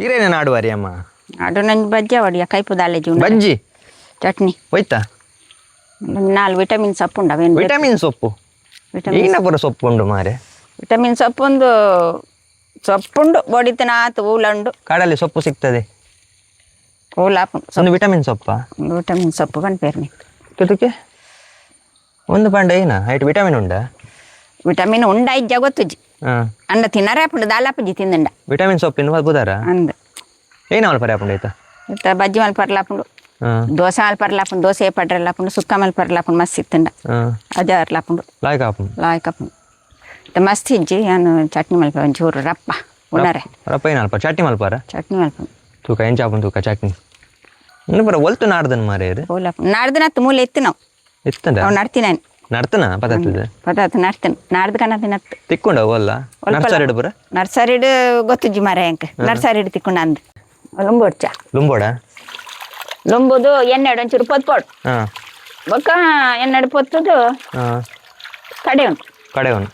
ಈರೇನ ನಾಡುವಾರಿ ಅಮ್ಮ? ಅಡು ನಂಜಿ ಬಜ್ಜಿ ಅವಡಿಯ ಕೈಪು ದಾಲೇಜಿ ಉಂಡು. ಬಜ್ಜಿ. ಚಟ್ನಿ. ಹೋಯ್ತಾ? ನಾಲ್ ವಿಟಮಿನ್ ಸೊಪ್ಪು ಉಂಡು ಅವೇನು. ವಿಟಮಿನ್ ಸೊಪ್ಪು? ವಿಟಮಿನ್. ಏನ ಪೂರ ಸೊಪ್ಪು ಉಂಡು ಮಾರೆ. ವಿಟಮಿನ್ ಸೊಪ್ಪುಂದು ಸೊಪ್ಪುಂಡು ಬೊಡಿತನ ಆತು ಊಲ ಉಂಡು. ಕಾಡಲ್ಲಿ ಸೊಪ್ಪು ಸಿಗ್ತದೆ. ಊಲ ಆಪುಂಡು. ಒಂದು ವಿಟಮಿನ್ ಸೊಪ್ಪ? ವಿಟಮಿನ್ ಸೊಪ್ಪು ಪನ್ಪೇರು ನೀ. ತುಟುಕೆ ಒಂದು ಪಂಡ ಏನ ಹೈಟ್ ವಿಟಮಿನ್ ಉಂಡಾ? ವಿಟಮಿನ್ ಉಂಡ ಇಜ್ಜ ಗೊತ್ತುಜಿ. ಹಾ. ಅಂಡ ತಿನ್ನರೆ ಆಪುಂಡು ದಾಲಾಪುಜಿ ತಿಂದಂಡ. ವಿಟಮಿನ್ ಸೊಪ್ಪಿನ ಬುದಾರ. ಅಂದ್. ಏನ ಮಲ್ಪರೆ ಆಪುಂಡು ಆಯ್ತಾ? ಇತ್ತ ಬಜ್ಜಿ ಮಲ್ಪರ್ಲಾಪುಂಡು. ಹಾ. ದೋಸೆ ಮಲ್ಪರ್ಲಾಪುಂಡು, ದೋಸೆ ಪಡ್ರಲಾಪುಂಡು, ಸುಕ್ಕ ಮಲ್ಪರ್ಲಾಪುಂಡು, ಮಸ್ತ್ ಇತ್ತಂಡ. ಹಾ. ಅಜಾರ್ಲಾಪುಂಡು. ಲಾಯ್ಕ್ ಆಪುಂಡು. ಲಾಯ್ಕ್ ಆಪುಂಡು. ಇತ್ತ ಮಸ್ತ್ ಇಜ್ಜಿ, ಯಾನು ಚಟ್ನಿ ಮಲ್ಪ ಒಂಚೂರು ರಪ್ಪ ಉಣರೆ. ರಪ್ಪ ಏನ ಅಲ್ಪ ಚಟ್ನಿ ಮಲ್ಪಾರ? ಚಟ್ನಿ ಮಲ್ಪುಂಡು. ತೂಕ ಎಂಚ ಆಪುಂಡು ತೂಕ ಚಟ್ನಿ. ಇನ್ನು ಪೂರ ಒಲ್ತು ನಾಡ್ದನ್ ಮಾರೇರು. ಓಲಾಪುಂಡು ನಾಡ್ದು ಮೂಲೆ ಇತ್ತು ನಾವು. ಇತ್ತಂಡ. ಅವು ನಡ್ತೀನಿ ನಾನು. ನಡ್ತನ ಪದತ್ತದ? ಪದಾರ್ಥ ನಡ್ತೇನೆ, ನಾಡ್ದು ಕಣ ತಿನ್ನತ್ತು. ತಿಕ್ಕೊಂಡ ಒಲ್ಲ ನರ್ಸರಿಡ್ ಪೂರ? ನರ್ಸರಿಡ್ ಗೊತ್ತುಜ್ಜಿ ಮಾರ, ಎಂಕ್ ನರ್ಸರಿಡ್ ತಿಕ್ಕೊಂಡ ಅಂದ್ ಲುಂಬೋಡ್ಚ. ಲುಂಬೋಡ? ಲುಂಬುದು ಎಣ್ಣೆಡು ಒಂಚೂರು ಪೊತ್ಪೋಡು. ಹಾ. ಬೊಕ್ಕ ಎಣ್ಣೆಡು ಪೊತ್ತುದು. ಹಾ. ಕಡೆ ಉಂಟು. ಕಡೆ ಉಂಟು.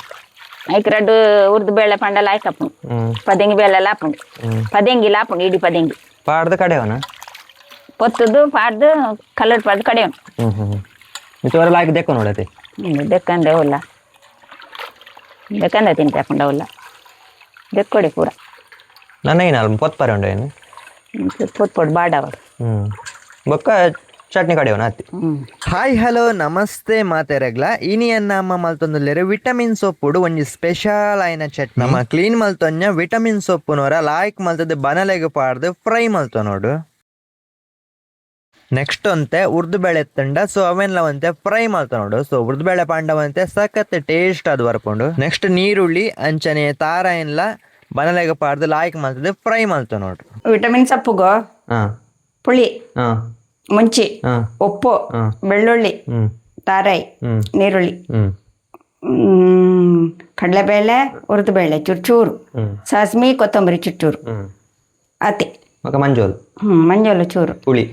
ಐಕ್ ರಡ್ಡು ಉರ್ದು ಬೇಳೆ ಪಂಡಲ ಆಯ್ಕಪ್ಪುಂಡು. ಹ್ಮ್. ಪದೆಂಗಿ ಬೇಳೆ ಲಾಪುಂಡು. ಹ್ಮ್. ಪದೆಂಗಿ ಲಾಪುಂಡು, ಇಡೀ ಪದೆಂಗಿ. ಪಾಡ್ದ ಕಡೆವನ? ಪೊತ್ತುದು ಪಾಡ್ದು ಕಲ್ಲಡ್ ಪಾಡ್ದು ಕಡೆ ಉಂಟು. ಹ್ಮ್ ಹ್ಮ್ ಮಿತ್ತವರ ಲಾಯ್ಕ್ ದೆಕ್ಕ ನೋಡತೆ. ದೆಕ್ಕಂದೆ ಅವಲ್ಲ, ದೆಕ್ಕಂದೆ ತಿಂತೆ ಹಾಕೊಂಡು ಅವಲ್ಲ ದೆಕ್ಕೊಡಿ ಪೂರ. ನನ್ನ ಏನ ಅಲ್ಪ ಪೊತ್ಪರೆ ಉಂಡು ಏನು? ಪೊತ್ಪೊಡು ಬಾಡವರು. ಹ್ಮ್, ಬೊಕ್ಕ ಚಟ್ನಿ ಕಡೆವನ ಅತ್ತಿ. ಹ್ಮ್. ಹಾಯ್, ಹಲೋ, ನಮಸ್ತೆ ಮಾತೆರಗ್ಲ. ಇನಿಯನ್ನ ಅಮ್ಮ ಮಲ್ತೊಂದುಲ್ಲೆರ್ ವಿಟಮಿನ್ ಸೊಪ್ಪುಡು ಒಂಜಿ ಸ್ಪೆಷಲ್ ಆಯಿನ ಚಟ್ನಿ. ನಮ್ಮ ಕ್ಲೀನ್ ಮಲ್ತೊಂಜ ವಿಟಮಿನ್ ಸೊಪ್ಪುನವರ ಲಾಯ್ಕ್ ಮಲ್ತದ ಬನಲೆಗ್ ಪಾಡ್ದು ಫ್ರೈ ಮಲ್ತೊನೋಡು. ನೆಕ್ಸ್ಟ್ ಒಂತೆ ಉರ್ದು ಬೇಳೆ ಎತ್ತಂಡ, ಸೊ ಅವೆನ್ಲ ಒಂತೆ ಫ್ರೈ ಮಲ್ತೊನೋಡು. ಸೊ ಉರ್ದು ಬೇಳೆ ಪಾಂಡವಂತೆ ಸಖತ್ ಟೇಸ್ಟ್ ಅದು ಬರ್ಪುಂಡು. ನೆಕ್ಸ್ಟ್ ನೀರುಳ್ಳಿ ಅಂಚನೆ ತಾರಾಯಿನ್ಲ ಬನಲೆಗ್ ಪಾಡ್ದು ಲಾಯ್ಕ್ ಮಲ್ತದ ಫ್ರೈ ಮಲ್ತೊನೋಡು. ವಿಟಮಿನ್ ಸೊಪ್ಪುಗು ಹಾ. ಪುಳಿ, ಹಾ. ಮುಂಚಿ, ಹಾ. ಉಪ್ಪು, ಹಾ. ಬೆಳ್ಳುಳ್ಳಿ, ಹ್ಮ್. ತಾರಾಯಿ, ಹ್ಮ್. ನೀರುಳ್ಳಿ, ಹ್ಮ್. ಕಡಲೆಬೇಳೆ, ಉರ್ದುಬೇಳೆ ಚೂರು ಚೂರು, ಹ್ಮ್. ಸಾಸ್ಮಿ, ಕೊತ್ತಂಬರಿ ಚೂರು ಚೂರು. ಹ್ಮ್. ಅತಿ. ಬೊಕ ಮಂಜೋಲ್. ಹ್ಞೂ, ಮಂಜೋಲು ಚೂರು. ಪುಳಿ.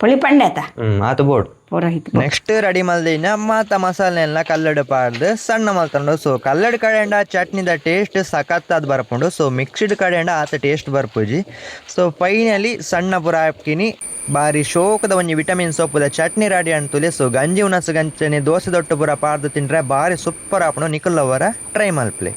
ಪುಳಿ ಪಂಡೆ ಆತ. ಹ್ಮ್, ಆತು ಬೋರ್ಡ್. ಪೂರ ಹಿತ್ತು. ನೆಕ್ಸ್ಟ್ ರೆಡಿ ಮಲ್ದಿನ ಮಾತ ಮಸಾಲೆಲ್ಲ ಕಲ್ಲಡು ಪಾಡ್ದು ಸಣ್ಣ ಮಲ್ತೊಂಡು. ಸೊ ಕಲ್ಲಡು ಕಡೆಂಡ ಚಟ್ನಿದ ಟೇಸ್ಟ್ ಸಖತ್ ಅದು ಬರ್ಪುಂಡು. ಸೊ ಮಿಕ್ಸ್ಡ್ ಕಡೆಂಡ ಆತ ಟೇಸ್ಟ್ ಬರ್ಪುಜಿ. ಸೊ ಫೈನಲಿ ಸಣ್ಣ ಪುರ ಹಾಕಿನಿ, ಬಾರಿ ಶೋಕದ ಒಂಜಿ ವಿಟಮಿನ್ ಸೊಪ್ಪುದ ಚಟ್ನಿ ರೆಡಿ ಅಂತುಲೆ. ಸೊ ಗಂಜಿ ಉಣಸು ಗಂಚನೆ ದೋಸೆ ದೊಟ್ಟು ಪುರ ಪಾಡ್ದು ತಿಂಡ್ರೆ ಬಾರಿ ಸೂಪರ್ ಆಪುಂಡು. ನಿಕುಲ್ಲವರ ಟ್ರೈ ಮಲ್ಪ್ಲೆ.